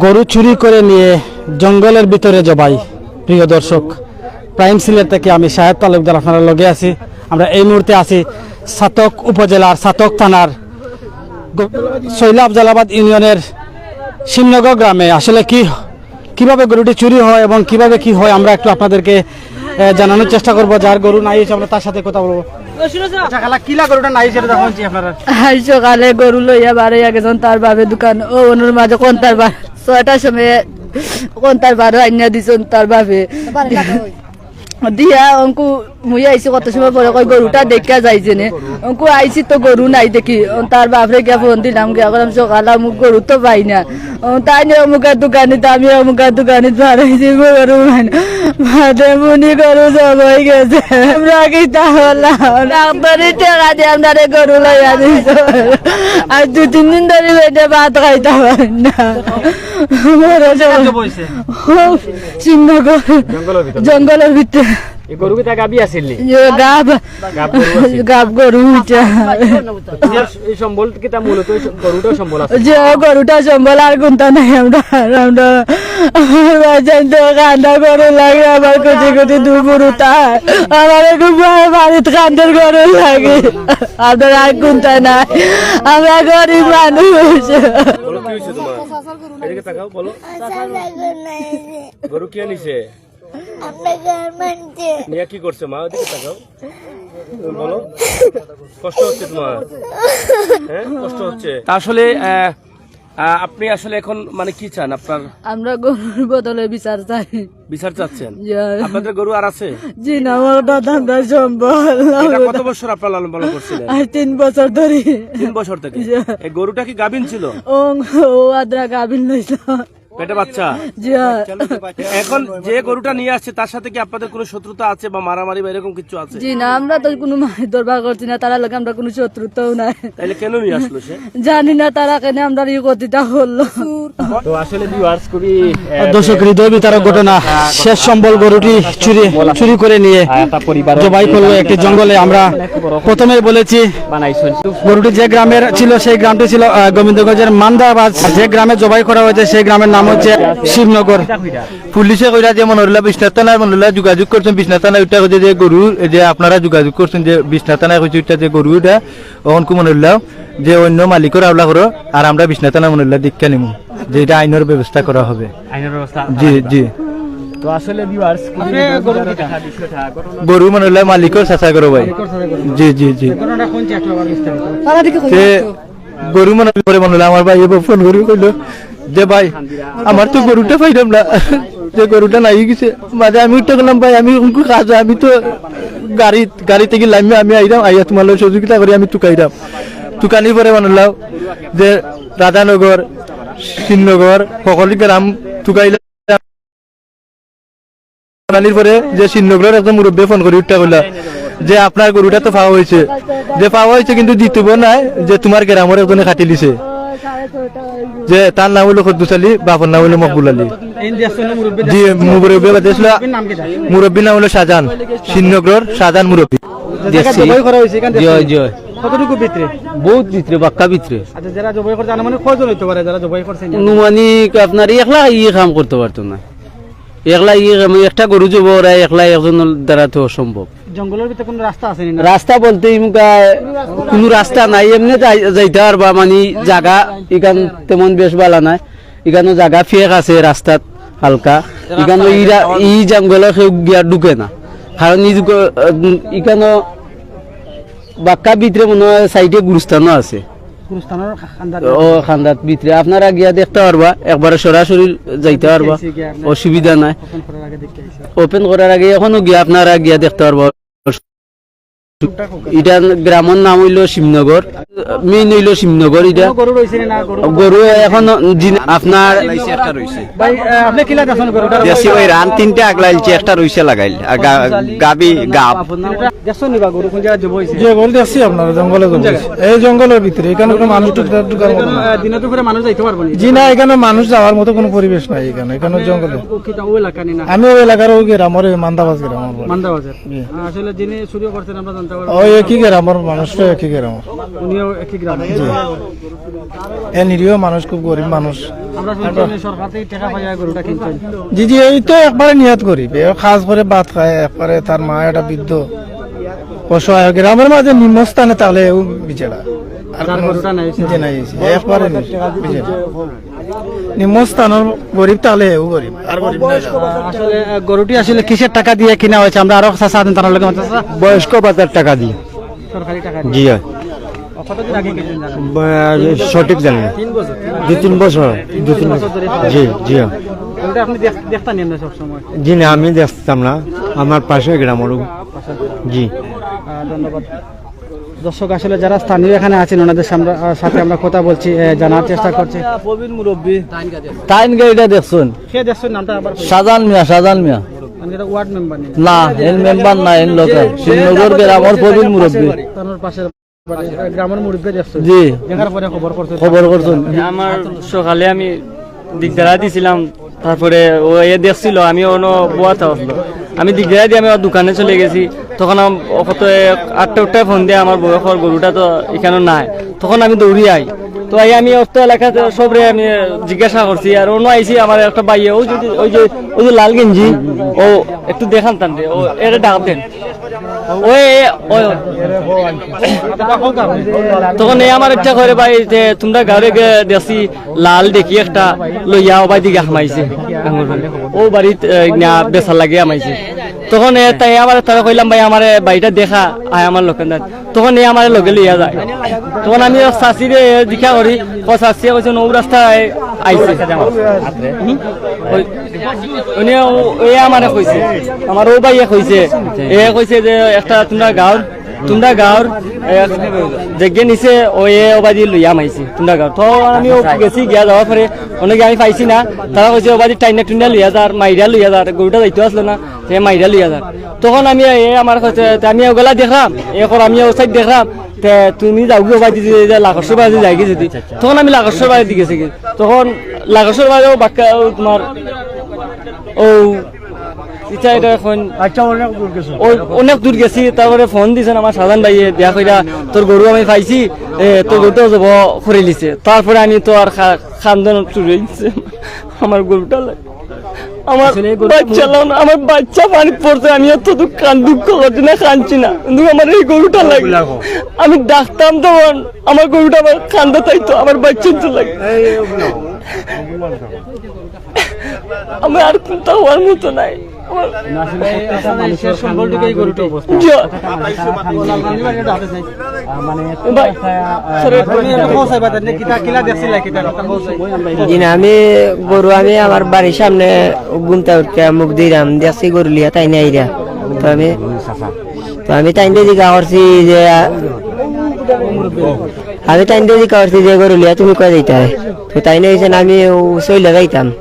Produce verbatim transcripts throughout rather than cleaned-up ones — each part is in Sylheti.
গরু চুরি করে নিয়ে জঙ্গলের ভিতরে জবাই। প্রিয় দর্শক, প্রাইম সিলেট থেকে আমি শাহেদ তালুকদার আপনারার লগে আছি। আমরা এই মুহূর্তে আছি ছাতক উপজেলার ছাতক থানার গ-, সৈলাব জালালাবাদ ইউনিয়নের শিবনগর গ্রামে। আসলে কি, কিভাবে গরুটি চুরি হয় এবং কিভাবে কি হয় আমরা একটু আপনাদেরকে, আহ, জানানোর চেষ্টা করব। যার গরু নাই হয়েছে আমরা তার সাথে কথা বলবো। আচ্ছা খালা, কিলা গরুটা নাই সেটা তখন আপনারা? আজ সকালে গরু লইয়া বারইয়া গেছইন তার বাপে দোকান, ও অনুর মাঝে কোন তার বা-, ছয়টার সময় কোন তার বারো আইনা দিছইন তার বাপে। দিয়া অঙ্কু মুই আইছি কত সময় পরে, কই গরুটা দেখিয়া যাই যেনে। অঙ্কু আইছি তো গরু নাই দেখি, অন তার বাপরে গিয়া ফোন দিলাম, গিয়া কইলাম সকালে অমুক গরু তো পাই না। অন তাই নিয়ে অমুকের দোকানে, আমি অমুকের দোকানে বারইছি, গরু পাই না। বাদে মুনি গরু জবাই গেছে। আমরা কিতা বললাম, ডাক্তারি টেকা দিয়ে আমরা রে গরু লইয়া দিছ। আর দুই তিন দিন ধরে বেটে ভাত খাইতে পারি না। মরে যাবো। জবাই হইছে? ও, শিবনগর। জঙ্গলের ভিতরে? জঙ্গলের ভিতরে। এই গরু কিতা গাবি আছিল নি? ইয়ে, গাব। গাব গরু আছিল। গাব গরু ইটা। এই সম্বল কিতা মূলত এই গরুটাও সম্বল আছে? যে গরুটা সম্বল আর কোনটা নাই আমরা, আমরা, আমার বাচ্চাইন তো কান্দা গরু লাগে, আমার কুচি কুচি দুপুরুতা। আমার একটু বাড়িত কান্দের গরু লাগে। আপনার আর কোনটা নাই? আমরা গরিব মানুষ। বলো, কি হয়েছে তোমার? এদিকে তাকাও, বলো। গরু কে নিছে? নিয়া কি করছে মা? ওদিকে তাকাও। বলো। কষ্ট হচ্ছে তোমার? হ্যাঁ, কষ্ট হচ্ছে। তা আসলে, আহ, আহ, আপনি আসলে এখন মানে কি চান? আপনার আমরা গরুর বদলে বিচার চাই। বিচার চাচ্ছেন? জি। আপনাদের গরু আর আছে? জি না, আমার দাদা আমরা সম্বল। এটা কত বছর আপনারা লালন পালন করছিলেন? আর তিন বছর ধরে। তিন বছর থেকে? জি। এই গরুটা কি গাভীন ছিল? ও, ও আদ্রা গাভীন লইছিল। পেটে বাচ্চা? জি। এখন যে গরুটা নিয়ে আসছে, তার সাথে কি আপনাদের কোনো শত্রুতা আছে বা মারামারি বা এরকম কিছু আছে? জি না, আমরা তো কোনো মার দরবার করছি না, তারার লগে আমরা কোনো শত্রুতাও নাই। তাহলে কেন নিয়ে আসলো সে? জানি না তারা কেন আমরা এই ক্ষতিটা করলো। তো আসলে viewers খুবই, আহ, দর্শক, হৃদয় বিতারক ঘটনা। শেষ সম্বল গরুটি চুরি, চুরি করে নিয়ে আহ, একটা পরিবার জবাই করলো একটি জঙ্গলে। আমরা প্রথমেই বলেছি, বানাইছেন। গরুটি যে গ্রামের ছিল, সেই গ্রামটি ছিল, আহ, গোবিন্দগঞ্জের মান্দাবাজ। যে গ্রামে জবাই করা হয়েছে, সেই গ্রামের নাম হচ্ছে শিবনগর। পুলিশে কইরা যে মনে হইলা বিশ্বনাথ থানায় মনে হইলা যোগাযোগ করছেন, বিশ্বনাথ থানায় ওইটা কইছে যে গরু, এই যে আপনারা যোগাযোগ করছেন যে বিশ্বনাথ থানায় কইছে ওইটা যে গরু ওইটা, অখন কু মনে হইলা যে অন্য মালিকর হাওলা করো, আর আমরা বিশ্বনাথ থানায় মনে হইলা দীক্ষা নিমু, যে এটা আইনের ব্যবস্থা করা হবে। আইনের ব্যবস্থা জি, জি। তো আসলে viewers, আপনি গরু কিতা? গরু মনে হইলে মালিকর চাচা করো ভাই। জি, জি, জি। ঘটনাটা কোন চেষ্টা আবার বিস্তারিত? তে গরু মনে হইলে পরে মনে হইলে আমার ভাই এবার ফোন করি কইলো যে, "ভাই, আমার তো গরুটা পাইলাম না, যে গরুটা নাই গেছে।" মাঝে আমি উঠতে গেলাম, "ভাই, আমি কোন কাজ, আমি তো গাড়ি, গাড়ি থেকে লাইমে আমি আইলাম, আইয়া তোমার লগে সহযোগিতা করি আমি তুকাইলাম।" তুকানির পরে মনে হইলাম যে রাধানগর, শিবনগর, সকল গ্রাম তুকাইলাম। জানানির পরে যে শিবনগরর একজন মুরব্বী ফোন করি উঠা কইলা যে, "আপনার গরুটা তো পাওয়া হয়েছে, যে পাওয়া হয়েছে কিন্তু দিতে নাই, যে তোমার গ্রামের একজনে কাটি লিছে।" যে তার নাম হইলো কদ্দুস আলী, বাপর নাম হইলো মকবুল আলী। জি, মুরব্বী বাদে আসলে মুরব্বীর নাম হইলো শাহজাহান, শিবনগরর শাহজাহান মুরব্বী। দেখছি। জবাই করা হয়েছে এখান থেকে? জি, জি। কতটুকু ভিতরে? বহুত ভিতরে, বাক্কা ভিতরে। আচ্ছা, যারা জবাই করছে, আনুমানিক কয়জন হইতে পারে যারা জবাই করছে? আনুমানিক আপনার একলা ই কাম করতে পারতো না। একলা ই, মানে, একটা গরু জবাই করা একলা একজনের দ্বারা তো অসম্ভব। জঙ্গলের ভিতরে কোনো রাস্তা আছে নি না? রাস্তা বলতে ইমুকা কোনো রাস্তা নাই, এমনি যাই-, যাইতে পারবা, মানে, জাগা ইখান তেমন বেশ ভালা নাই, ইখানো জাগা ফেক আছে রাস্তাত হালকা, ইখানো ই রা-, ই জঙ্গলে কেউ গিয়া ঢুকে না, কারণ ই যুগ-, ইখানো বাক্কা ভিতরে মনে হয় সাইডে গুরুস্থানও আছে। গুরুস্থানের খা-, খান্দার ও, খান্দাত ভিতরে। আপনারা গিয়া দেখতে পারবা, একবারে সরাসরি যাইতে পারবা, দেখতে আইছি গিয়া আপনার অসুবিধা নাই। Open করার আগে দেখতে আইছি। Open করার আগে এখনো গিয়া আপনারা গিয়া দেখতে পারবা। ইটা গ্রামর নাম হইলো শিবনগর, main হইলো শিবনগর। ইটা গরু রইছে না, গরু? গরু এখন জি-, আপনার একটা রইছে। ভাই, আহ, আপনি কিলা দেখছেন গরুটা? দেখছি ভাই, রান তিনটা আগলাইলছে, একটা রইছে লাগাইল, আর গা-, গাবি গাব। দেখছেন নি বা গরু কোন জায়গায় জবাই হইছে? যে গরু দেখছি আপনার জঙ্গলে জবাই হইছে। এই জঙ্গলের ভিতরে, এখানে কোনো মানুষ ঢুকতে, ঢুকার মতো না। আহ, দিনে দুপুরে মানুষ যাইতে পারবো না? জি না, এখানে মানুষ যাওয়ার মতো কোনো পরিবেশ নাই এখানে, এখানে জঙ্গলে। ও কিতা ও এলাকা নি না? আমি ওই এলাকার ওই গ্রাম, আমার ওই মান্দাবাজ গ্রাম আমার বাড়ি। মান্দাবাজার। জি। আসলে যিনি চুরি করছেন আমরা জানতে ওই একই গ্রামের মানুষ তো, একই গ্রাম। উনিও একই গ্রাম। জি। এ নিরীহ মানুষ, খুব গরিব মানুষ। আমরা শুনছি উনি সরকার থেকে টাকা পাইয়া গরুটা কিনছেন। জি, জি, এই তো একবারে নিয়ত গরিব। এ কাজ করে ভাত খায়, একবারে তার মা একটা বৃদ্ধ, অসহায়, গ্রামের মাঝে নিম্নস্থানে তাহলে ও বিচেরা। আর তার কোনো গরুটা নাই, জি, নাই, জি, একবারে নেই, বিচেরা। নিম্নস্থানের গরিব তাহলে ও গরিব, আর গরিব নাই। আসলে, আহ, গরুটি আসলে কিসের টাকা দিয়ে কিনা হয়েছে? আমরা আরো চাচা আছেন, তার লগে। চাচা, বয়স্ক ভাতার টাকা দিয়ে। সরকারি টাকা দিয়ে। জি, হ্যাঁ। ও, কতদিন আগে কিনছেন জানেন? বা, সঠিক জানি না। তিন বছর। দুই তিন বছর, দুই তিন বছর। বছর ধরে। জি, জি, হ্যাঁ। ওটা আপনি দেখ-, দেখতেন এমনি সবসময়? জি না, আমি দেখতাম না, আমার পাশে গ্রাম ওরকম। জি। আহ, ধন্যবাদ। দর্শক, আসলে যারা স্থানীয় এখানে আছেন, ওনাদের সামনে, আহ, সাথে আমরা কথা বলছি, আহ, জানার চেষ্টা করছি। প্রবীণ মুরব্বী। তাইন গাড়িটা দেখছুন? কে দেখছুন নামটা আবার? শাহজাহান মিয়া, শাহজাহান মিয়া। মানে এটা ওয়ার্ড মেম্বার নি? না, এন মেম্বার না, এন লোকাল। শ্রীনগর গ্রামের প্রবীণ মুরব্বী। তানোর পাশের বাড়ি, গ্রামের মুরব্বী দেখছুন? জি। দেখার পরে খবর করছুন? খবর করছুন। আমার সকালে আমি দিগদারা দিছিলাম, তারপরে ও এ দেখছিল, আমি অন্য বওয়াত আছলাম। আমি দিগদারা দিয়ে আমি আমার দোকানে চলে গেছি। তখন আম-, ও কত এ আটটা উঠটায় ফোন দিয়ে আমার বউয়ে কর, "গরুটা তো এখানে নাই।" তখন আমি দৌড়ি আই। তো আই আমি অত এলাকাত সবরে আমি জিজ্ঞাসা করছি, আর অন্য আইছি আমার একটা ভাইয়ে, ওই যদি, ওই যে, ওই যে লাল গেঞ্জি, ও একটু দেখান তানরে, ও এরে ডাক দেন। ওই, ওই, ওই। তখন এ আমার ইচ্ছা করে, "ভাই, যে তোমরা গাঁওরে গিয়া দেখছি লাল দেখি একটা লইয়া ও বাড়ি দিকে হামাইছে।" ও বাড়িত, এ, না বেচার লাগে হামাইছে। তখন এ তাই আমার তারা কইলাম, "ভাই, আমারে বাড়িটা দেখা, আয় আমার লোকের দ্বারা।" তখন এ আমারে লগে লইয়া যায়। তখন আমি ও চাচিরে জিজ্ঞা করি, ও চাচিয়ে কইছে, "ও রাস্তায় আইছে।" হুম? ওই, উনি ও, এ আমারে কইছে, আমার ও ভাইয়ে কইছে, এ কইছে যে একটা তোমরা গাঁওর, তোমরা গাঁওর, এ, যেগে নিছে, ও এ ওবাদি লইয়া মাইছে, তোমরা গাঁওর। তো আমি ও গেছি, গিয়া যাওয়ার পরে অনেকে আমি পাইছি না, তারা কইছে ওবাদি টাইনা টুইনা লইয়া যার, মাইরা লইয়া যার, গরুটা যাইতে আসলো না, সে মাইরা লইয়া যার। তখন আমি, এ আমার কইছে, তে আমি ওগুলা দেখলাম, এখন আমি ও সাইড দেখলাম, তে তুমি যাও গিয়া ওবাদি যে, যে লাকড়ছড়ি বাদি যাই গেছে দি। তখন আমি লাকড়ছড়ি বাদি গেছি গি। তখন লাকড়ছড়ি বাদি ও বাক্কা, ও তোমার, ও ইটা, ইটা এখন আচ্ছা, অনেক দূর গেছে। ও অনেক দূর গেছি, তারপরে ফোন দিছেন আমার শাহজাহান ভাইয়ে, "বিয়া কইরা তোর গরু আমি পাইছি, এ, তোর গরুটা জব করে লিছে।" তারপরে আমি তো আর খা-, খান্দন শুরু হয়ে গেছে। আমার গরুটা লাগে। আমার আসলে এই গরু বাচ্চা লাও না, আমার বাচ্চা পানি পড়ছে, আমি এত দুঃখ, কান দুঃখ করছি না, কাঁদছি না, কিন্তু আমার এই গরুটা লাগে। আমি ডাকতাম তখন আমার গরুটা আমার কান্দা চাইতো, আমার বাচ্চা তো লাগে। এই, এই, ওগুলো, ওগুলো। আমার আর কোনটা হওয়ার মতো নাই। আমার না, আসলে প্রত্যেকটা মানুষের সম্বল ঢুকে এই গরুটা। জি। আহ, মানে, ভাই, একটা, আহ, sorry, তুমি একটা খোঁজ আইবা, তাহলে কিতা, কিলা দেখছিলা, কিতা, কিতা খোঁজ আইবা? জি না, আমি গরু আমি আমার বাড়ির সামনে ঘুমটা উঠতে মুখ দিলাম, দেখছি গরু লিয়া তাইন আইরা। তো আমি, তো আমি তাইনরে জিজ্ঞা করছি যে, আহ, আমি তাইনরে জিজ্ঞা করছি যে, "গরু লিয়া তুমি কই যাইতায়?" তো তাইন কইছইন, "আমি ও চইলা যাইতাম।"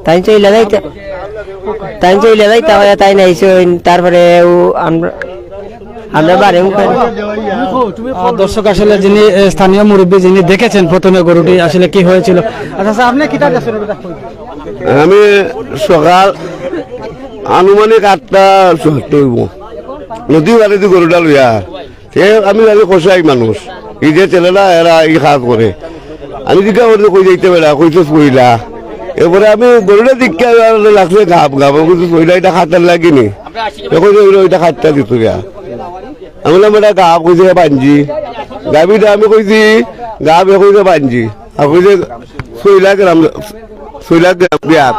তাইন চইলা যাইতা-, তাইন চইলা যাইতা কইয়া তাইন আইছইন, তারপরে ও আমরা, আমরা বাড়ি মুখে। আহ, দর্শক, আসলে যিনি, এ, স্থানীয় মুরব্বী, যিনি দেখেছেন প্রথমে গরুটি আসলে কি হয়েছিল। আচ্ছা, আচ্ছা, আপনি কিতা দেখছেন ওটা? আমি সকাল আনুমানিক আটটা চলতে হইব, নদী বাড়িতে গরুটা লইয়া। তে আমি জানি কসাই মানুষ, এই যে ছেলেরা এরা এই কাজ করে। আমি জিজ্ঞাসা করতে কই যাইতে বেড়া, কইতে কইলা। এরপরে আমি গরুটা জিজ্ঞাসা লাগছে গাব গাব, আমি কইছি কইলা এটা খাতার লাগেনি। এখন ওইটা খাতটা দিত গিয়া। আমি বললাম, "এটা গাব কইছে বানজি।" গাবিটা আমি কইছি, গাব এ কইছে বানজি। আর কইছে, "ছয় লাখ গ্রাম, ছয় লাখ গ্রাম বিয়াত।"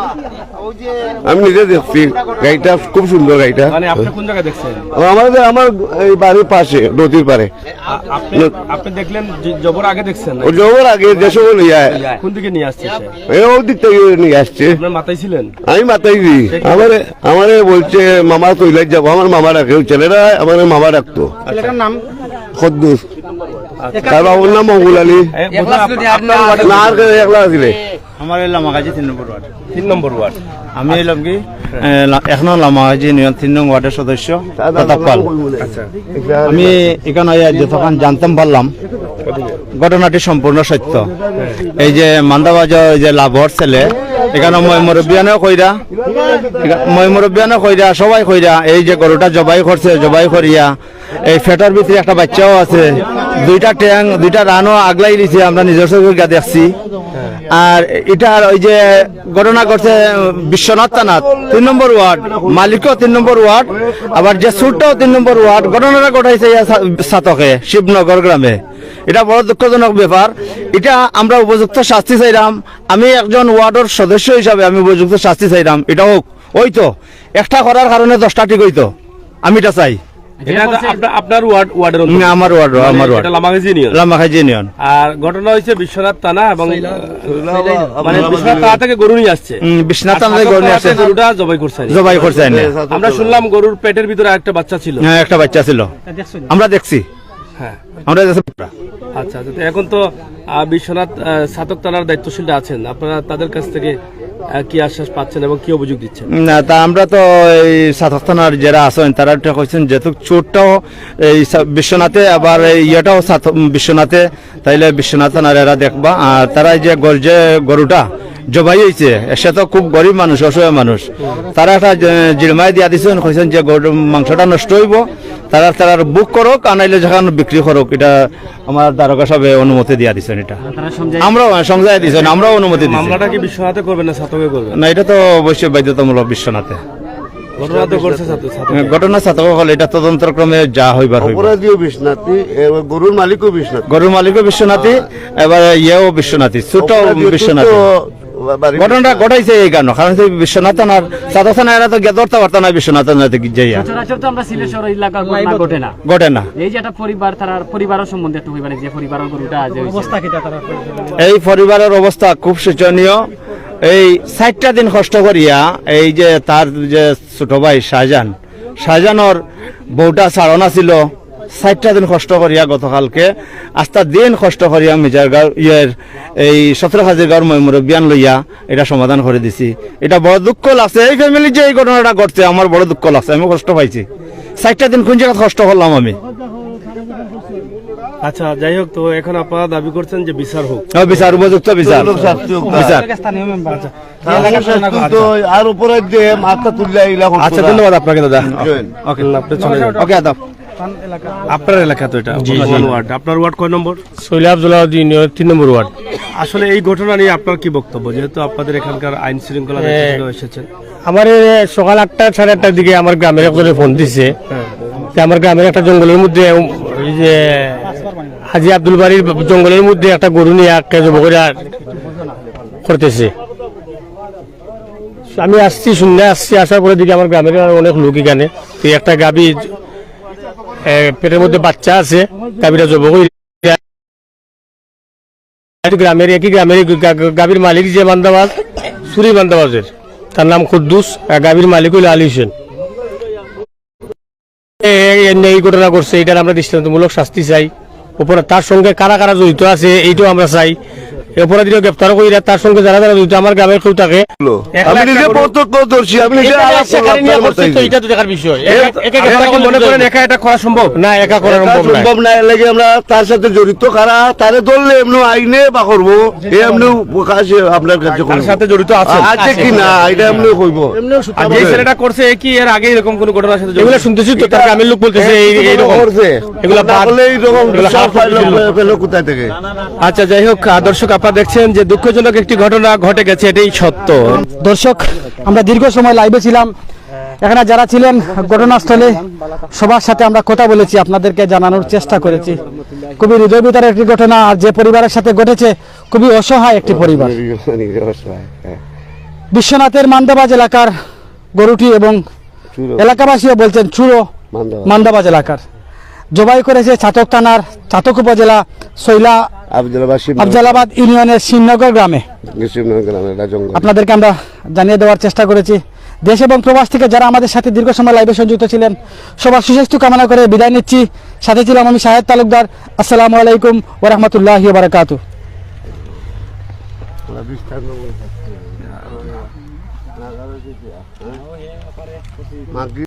আমি নিজে দেখছি, গাড়িটা খুব সুন্দর গাড়িটা। মানে আপনি কোন জায়গায় দেখছেন? ও, আমাদের, আমার এই বাড়ির পাশে, নদীর পাড়ে। আ-, আপনি, আপনি দেখলেন যে জবর আগে দেখছেন না? ও জবর আগে, যে সময় লইয়া। কোন দিকে নিয়ে আসছে সে? এ, ওই দিক থেকে নিয়ে আসছে। আপনার মাথায় ছিলেন? আমি মাথায় দিই। আমারে আমারে বলছে, "মামা, তুই লাইট যাবো।" আমার মামা ডাকে, ওই ছেলেরা আমারে মামা ডাকতো। ছেলেটার নাম? কদ্দুস। আচ্ছা। তার বাবার নাম মঙ্গল আলী। এ, বলুন, আপ-, আপনার ওয়ার্ডে না, আর কেউ একলা আছিলে। আমার এই লামাকাজি তিন নম্বর ওয়ার্ড। তিন নম্বর ওয়ার্ড। আমি হইলাম কি, এ, লা-, এখনো লামাকাজি ইউনিয়ন তিন নং ওয়ার্ডের সদস্য প্রতাপ পাল। আচ্ছা। আমি এখানে আইয়া যতক্ষণ জানতাম পারলাম, ঘটনাটি সম্পূর্ণ সত্য। এই যে মান্দাবাজার, ওই যে লাভর ছেলে, এখানো ময় মুরব্বিয়ানেও কইরা, এখা-, ময় মুরব্বিয়ানেও কইরা, সবাই কইরা, এই যে গরুটা জবাই করছে, জবাই করিয়া এই পেটর ভিতরে একটা বাচ্চাও আছে, দুইটা ট্যাং, দুইটা রানও আগলাই দিছে, আমরা নিজর চোখে গিয়া দেখছি। আর ইটার ওই যে ঘটনা ঘটছে বিশ্বনাথ থানাত, তিন নম্বর ওয়ার্ড, মালিকও তিন নম্বর ওয়ার্ড, আবার যে চুরটাও তিন নম্বর ওয়ার্ড। ঘটনাটা ঘটাইছে ইয়া সা-, ছাতকে, শিবনগর গ্রামে। ইটা বড় দুঃখজনক ব্যাপার। ইটা আমরা উপযুক্ত শাস্তি চাইরাম। আমি একজন ওয়ার্ডর সদস্য হিসাবে আমি উপযুক্ত শাস্তি চাইরাম। ইটা হোক, ওই তো একটা করার কারণে দশটা ঠিক হইতো, আমি ইটা চাই। এটা তো আপনার, আপনার ওয়ার্ড, ওয়ার্ডের অন্তর্গত। না, আমার ওয়ার্ড, মানে আমার ওয়ার্ড। এটা লামাকাজি ইউনিয়ন। লামাকাজি ইউনিয়ন। আর ঘটনা হয়েছে বিশ্বনাথ থানা এবং, আহ, মানে বিশ্বনাথ থানা থেকে গরু নিয়ে আসছে। হুম, বিশ্বনাথ থানা থেকে গরু নিয়ে আসছে। গরুটা জবাই করছে আর কি। জবাই করছে আর কি। আমরা শুনলাম গরুর পেটের ভিতরে আরেকটা বাচ্চা ছিল। হ্যাঁ, একটা বাচ্চা ছিল। আমরা দেখছি। হ্যাঁ। আমরা দেখছি। আচ্ছা, আচ্ছা, তো এখন তো, আহ, বিশ্বনাথ, আহ, ছাতক থানার দায়িত্বশীলরা আছেন, আপনারা তাদের কাছ থেকে, আহ, কি আশ্বাস পাচ্ছেন এবং কি অভিযোগ দিচ্ছেন? না, তা আমরা তো এই ছাতক থানার যারা আছেন, তারা একটা কইছেন, যেহেতু চুরটাও এই সা-, বিশ্বনাথে, আবার এই ইয়েটাও ছাত-, বিশ্বনাথে, তাইলে বিশ্বনাথ থানার এরা দেখবা। আর তারা এই যে গর-, যে গরুটা জবাই হইছে, সে তো খুব গরিব মানুষ, অসহায় মানুষ, তারা একটা যে জিড়মাই দিয়া দিছেন, কইছেন যে গরু মাংসটা নষ্ট হইব, তারা তারা বুক করুক, আর নাইলে যেখানে বিক্রি করুক, এটা আমার দারোগা সাহেব অনুমতি দিয়া দিছেন এটা। তারা সমঝাই- আমরাও, হ্যাঁ, সমঝাই দিছেন, আমরাও অনুমতি দিছি। মামলাটা কি বিশ্বনাথে করবেন না ছাতকে করবেন? না, এটা তো অবশ্যই বাধ্যতামূলক বিশ্বনাথে। ঘটনা তো ঘটছে ছাতক, ছাতকে। হ্যাঁ, ঘটনা ছাতকে হলে এটা তদন্তক্রমে যা হইবার হইব। অপরাধীও বিশ্বনাথ, এ, গরুর মালিকও বিশ্বনাথ। গরুর মালিকও বিশ্বনাথী, এবার ইয়েও বিশ্বনাথী, ছোট অপরাধীও বিশ্বনাথী। তো বাড়ি ঘটনাটা ঘটাইছে এই কারণে, কারণ হচ্ছে বিশ্বনাথ থানার ছাতক থানা এরা তো গিয়া ধরতে পারতো না বিশ্বনাথ থানাতে যাইয়া। সচরাচর তো আমরা সিলেট শহর এলাকার ঘটনা ঘটে না। ঘটে না। এই যে একটা পরিবার, তার পরিবারের সম্বন্ধে একটু কইবেন, যে পরিবারের গরুটা আজ হয়েছে। অবস্থা কিতা তারা? এই পরিবারের অবস্থা খুব শোচনীয়। এই চারটা দিন কষ্ট করিয়া, এই যে তার যে ছোট ভাই শাহজাহান, শাহজাহানর বউটা ছাড়ন আছিল, চারটা দিন কষ্ট করিয়া গতকালকে আস্তা দিন কষ্ট করিয়া মিজার গাঁও ইয়ের এই সতর হাজির গাঁওর ময় মুরব্বিয়ান লইয়া এটা সমাধান করে দিছি। এটা বড় দুঃখ লাগছে, এই ফ্যামিলি যে এই ঘটনাটা ঘটছে আমার বড় দুঃখ লাগছে, আমি কষ্ট পাইছি। চারটা দিন কোন জায়গায় কষ্ট করলাম আমি। আচ্ছা, যাই হোক, তো এখন আপনারা দাবি করছেন যে বিচার হোক। হ্যাঁ, বিচার, উপযুক্ত বিচার। বিচার। আচ্ছা। তার শেষ কিন্তু আর উপরে যে মাথা তুললে এইলা করতো আচ্ছা, না। ধন্যবাদ আপনাকে দাদা। বুঝলেন? ওকে, আপনি চলে যান। ওকে, আদাব। আপনার এলাকা তো এটা, জি, জি। ওয়ার্ড। আপনার ওয়ার্ড কয় নম্বর? সৈলা আব্দুল্লাহ ইউনিয়ন তিন নম্বর ওয়ার্ড। আসলে এই ঘটনা নিয়ে আপনার কি বক্তব্য, যেহেতু আপনাদের এখানকার আইন শৃঙ্খলা এ, দায়িত্ব থেকে এসেছেন? আমার এই সকাল আটটা, সাড়ে আটটার দিকে আমার গ্রামের একজনে ফোন দিছে। হ্যাঁ। যে আমার গ্রামের একটা জঙ্গলের মধ্যে, উম, ওই যে হাজী আব্দুল বাড়ির জঙ্গলের মধ্যে একটা গরু নিয়ে আটকে জব করে আর করতেছে। আমি আসছি, শুনে আসছি, আসার পরে দেখি আমার গ্রামের আর অনেক লোক এখানে। তো একটা গাভী, এ, পেটের মধ্যে বাচ্চা আছে, গাভীটা জব করে গ্রামের, একই গ্রামের গা-, গা-, গাভীর মালিক যে মান্দাবাজ, চুরি মান্দাবাজের, তার নাম কুদ্দুস, আর গাভীর মালিক হইল আলী হোসেন। এ, এ, এ, এই ঘটনা করছে, এটার আমরা দৃষ্টান্তমূলক শাস্তি চাই। অপরাধ, তার সঙ্গে কারা কারা জড়িত আছে, এইটাও আমরা চাই। এই অপরাধীরা গ্রেপ্তার করিয়া তার সঙ্গে যারা যারা জড়িত আমার গ্রামের কেউ থাকে। আমি নিজে প্রত্যক্ষদর্শী, আমি নিজে এখানে আলাপ এসে করলাম, খালি নিয়ে তার করছে তো, মতামত। এটা তো দেখার বিষয়। এ-, একে, একে আপনারা কি মনে করেন একা এটা করা সম্ভব? না, একা করা এটা সম্ভব নয়। সম্ভব না, এর লাগি আমরা তার সাথে জড়িত কারা, তারে ধরলে এমনি আইনে বা করবো, এ এমনি কাজে আপনার কাছে তার করবো। সাথে জড়িত আছে? আছে কি না, এটা এমনি কইবো। আর যে ছেলেটা করছে, এ কি এর আগে এরকম কোনো ঘটনার সাথে জড়িত? এগুলো শুনতেছি তো, তার গ্রামের লোক বলতেছে এই, এইরকম। করছে। এগুলা না বাদ। করলে এইরকম এগুলা সব হাত পাইলো, পাইলো। পেলো কোথায় থেকে? আচ্ছা, যাই হোক, আহ, দর্শক, আপনারা দেখছেন যে দুঃখজনক একটি ঘটনা ঘটে গেছে, এটাই সত্য। দর্শক, আমরা দীর্ঘ সময় লাইভে ছিলাম, এখানে যারা ছিলেন ঘটনাস্থলে সবার সাথে আমরা কথা বলেছি, আপনাদেরকে জানানোর চেষ্টা করেছি। খুবই হৃদয় বিদারক একটি ঘটনা, আর যে পরিবারের সাথে ঘটেছে খুবই অসহায় একটি পরিবার। বিশ্বনাথের মান্দাবাজ এলাকার গরুটি এবং চুরো। এলাকাবাসীও বলছেন চুরো মান্দাবাজ। মান্দাবাজ এলাকার। জবাই করেছে ছাতক থানার ছাতক উপজেলা সৈলা আফজালাবাদ শিবনগর। আফজালাবাদ ইউনিয়নের শিবনগর গ্রামে। শিবনগর গ্রামে, এটা জঙ্গল। আপনাদেরকে আমরা জানিয়ে দেওয়ার চেষ্টা করেছি। দেশ এবং প্রবাস থেকে যারা আমাদের সাথে দীর্ঘ সময় লাইভে সংযুক্ত ছিলেন, সবার সুস্বাস্থ্য কামনা করে বিদায় নিচ্ছি। সাথে ছিলাম আমি শাহেদ তালুকদার। আসসালামু আলাইকুম ওয়া রাহমাতুল্লাহি ওয়া বারাকাতুহু।